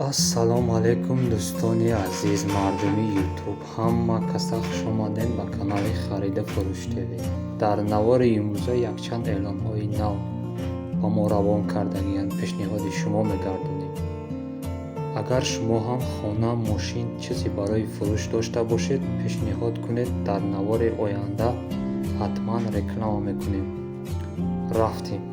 Ассалому алайкум, дӯстони азиз, мардуми Ютуб, ҳама каса хушомадед ба канали Хариду фурӯш ТВ. Дар навори имрӯза якчанд эълонҳои нав ба мо равон кардагианд, пешниҳоди шумо мегардонем. Агар шумо ҳам хона, мошин, чизе барои фурӯш дошта бошед, пешниҳод кунед, дар навори оянда ҳатман реклама мекунем. Рафтем.